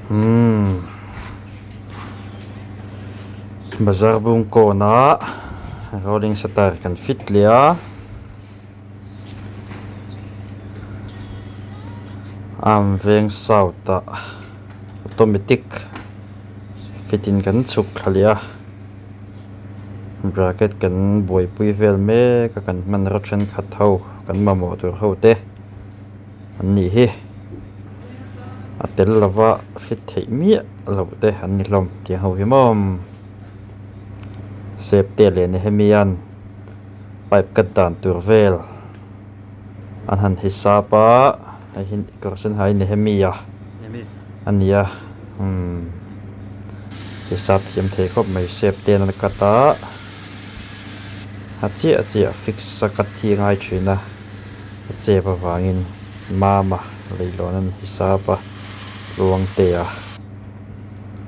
Umm bazar bung kawnah rolling shutter kan fit leh a arm veng south ah automatic fit in kan chhuk thla leh a bracket kan buaipui vel mek a kan hmanraw thenkhat ho kan mamawh tur ho te. An nih hi a tel lova fit theih miah loh te an ni hlawm tih ho hi maw sep te leh Nehemia'n pipe cut dan tur vel an han hisap a hei hi kawr sen ha hi Nehemia a ni a umm hisap thiam thei khawp mai sep te an cut a a chiah chiah fix a cut hi a ngai thin a. A chep avangin Mama leihlawn an hisap a, Tluangtea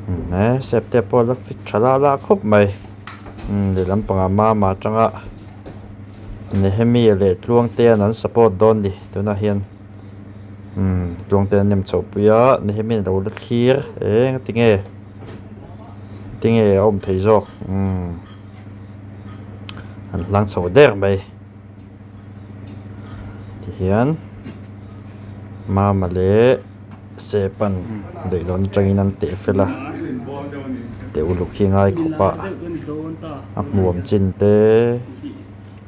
umm he step te pawh a la fit tha lah lah khawp mai umm lehlam pangah Mama atanga Nehemia leh Tluangtea an support dawn ni tunah hian umm Tluangtea an nem chhoh pui a Nehemia an lo la thlir eng tinge tinge a awm thei zawk umm an hlang chho der mai. Tihian Mama leh Sepan leihlawn atangin an teh fel a teh uluk hi ngai khawp a a hmuam chin te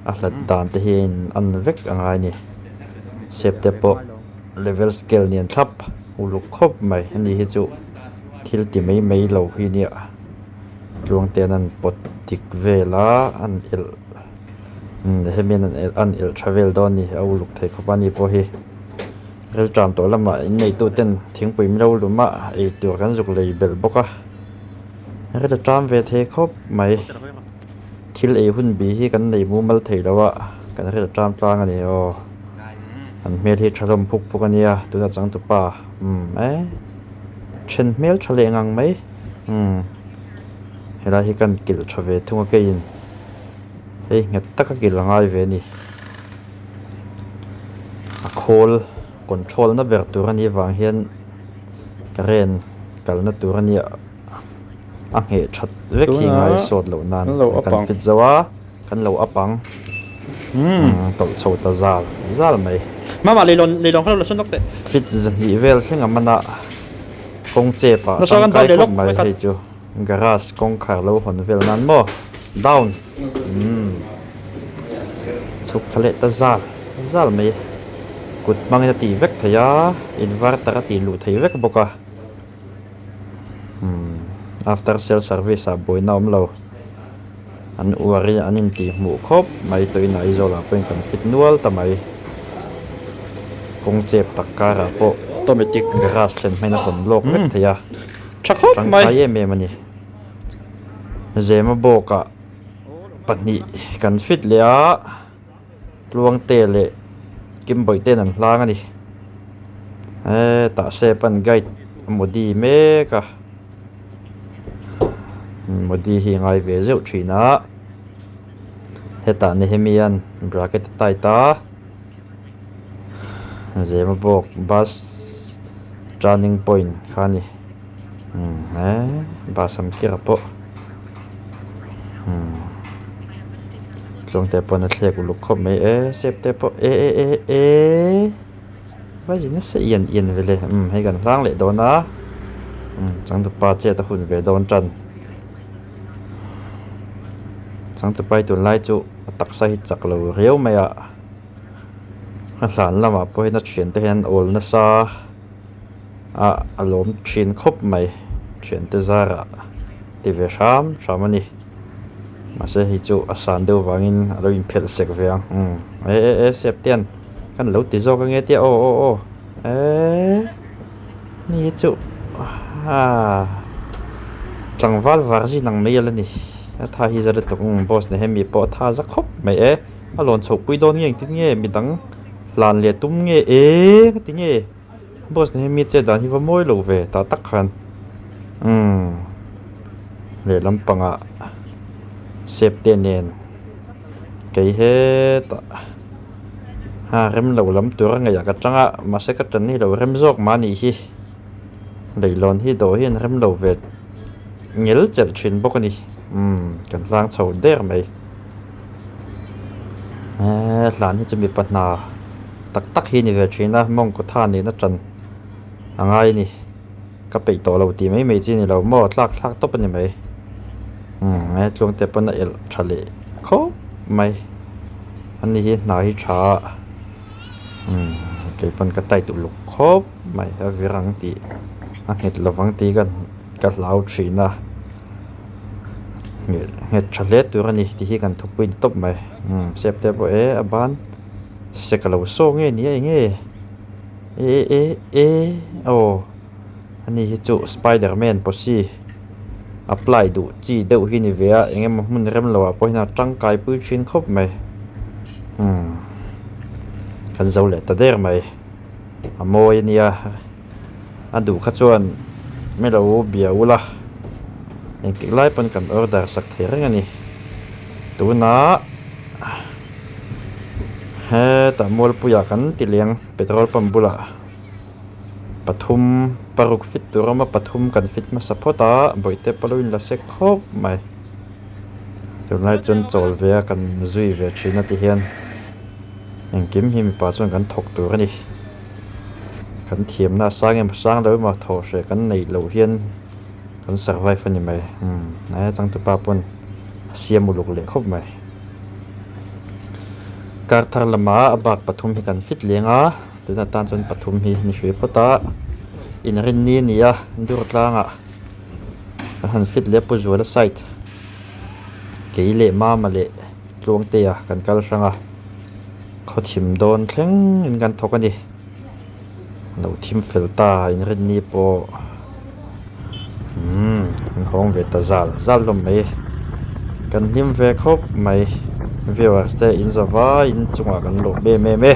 a hlat dan te hi a in an vek a ngai a ni sep te pawh level scale nen thlap uluk khawp mai ani hi chu thil ti mai mai lo hi nia tluang ten an pawt dik vel a an elh. Umm hemi an an elh tha vel dawn a ni a uluk thei khawp a ni pawh hi rilṭam tawh lamah inneitu ten thingpui milo lum a eitur kan zuk lei belh bawk a ril a ṭam ve thei khawp mai thil ei hun bih hi kan nei mumal thei lo a kan ril a ṭam tlang a ni aw an hmel hi tha hlawm phuk phuk a nia tuna changtupa umm eh then hmel tha leh ngang mai umm helai hi kan kilh tha ve thung a keiin. Hei nghet taka kil a ngai ve a ni. A khawl control na ber tur a nih avang hian current kalna tur a nia a ngheh that vek hi ngai sawt loh nan kan fit zo a kan lo up ang tawlh chho ta zal zal mai. Fit zahnih vel thleng a man a kawng chep ah tangkai khawp mai hei chu. Garage kawngkhar lo hawn vel nan maw down umm chhuk thla leh ta zal zal mai kut hmangin a tih vek thei a inverter a tih luh thei vek bawk a umm after sale service ah buaina awm lo an uar in an intih hmuh khawp mai tawhin Aizawl ah pawhin kan fit nual ta mai kawng chep tak karah pawh automatic garage thlen hmain a hawn lawk vek thei a. Tha khawp mai. Tangkai em em a ni. Zema bawkah pahnih kan fit leh a, Tluangte leh Kimbawi ten an hlang a ni. Hetah sep an guide Modi mek a, Modi hi a ngai ve zeuh thin a, hetah Nehemia'n bracket a tight a. Zema bawk bus turning point kha a ni umm he bus an kir pawh umm tluangte pawn a thlek uluk khawp mai e step te pawh e e e e vai zin nasa ian ian vele umm hei kan hlang leh dawn a umm changtupa chet a hun ve dawn tan changtupa hi tunlai chu a taksa hi chak lo riau mai a. A hlan lamah pawh hian a thiante hian an awl nasa a a lawm thin khawp mai thiante zarah ti ve hram hram a ni mahse hei chu a san deuh vangin a lo inphelh sek ve ang umm e e e step te hian kan lo ti zawk ange tia aw aw aw eee ni hi chu haa tlangval var zin ang mai a la ni a tha hi za lutuk umm boss Nehemi pawh a tha za khawp mai e. A lawn chhoh pui dawn nge engtin nge midang hlan leh tum nge eng ti nge boss ni hemi chet dan hi va mawi lo ve tah tak khan umm lehlam pangah sep te nen kei hetah ha rem lo lam tur a ngaih ah ka tang a mahse ka tan hi lo rem zawk mah anih hi. Leihlawn hi dawh hi an rem lo ve ngel chelh thin bawk a ni. Umm kan hlang chho der mai. Eee hlan hi chu mipa hna tak tak hi a ni ve thin a, mawngkaw tha nena tan a ngai a ni. Ka peih tawh lo tih mai mai chi a ni lo maw tlak thlak tawp a ni mai. Umm he tluang te pawn a elh tha leh khawp mai. Ani hi hna hi tha a umm kei pawn ka tight uluk khawp mai a vir ang tih a nghet lovang tih ka ka hlau thin a nghet tha hle tur a ni tih hi kan thupui ni tawp mai umm step te pawh e a ban sek a lo saw nge ni a eng nge e e e aw ani hi chu spiderman posi apply duh chi deuh hi ni ve a eng emaw hmun rem loh ah pawh hian a tangkai pui thin khawp mai umm kan zo leh ta der mai a mawi a nia a duh kha chuan milo bia ula engtik lai pawn kan order sak thei reng a ni tunah hetah mualpuiah kan ti leng petrol pump bulah pathum paruk fit tur awm a pathum kan fit hmasa phawt a bawihte pawh lo inla sek khawp mai tunlai chuan chawl ve a kan zui ve thin a ti hian engkim hi mipa chuan kan thawk tur a ni kan thiamna a sang emaw sang lo emaw thawh hreh kan neih loh hian kan survive a ni mai umm he changtupa pawn a siam uluk leh khawp mai kar thar lamah a bak pathum hi kan fit leng a. Tuna tan chuan pathum hi ni hrui phawt a, inrinni a ni a, dur tlangah kan han fit leh a Pu Zuala side kei leh Mama leh Tluangtea kan kal hrang a, khawthim dawn thleng in kan thawk a ni, lo thim fel ta inrinni pawh umm an hawng ve ta zal zal hlawm mai, kan hlim ve khawp mai viewers te in za vaiin chungah kan lawm em em e.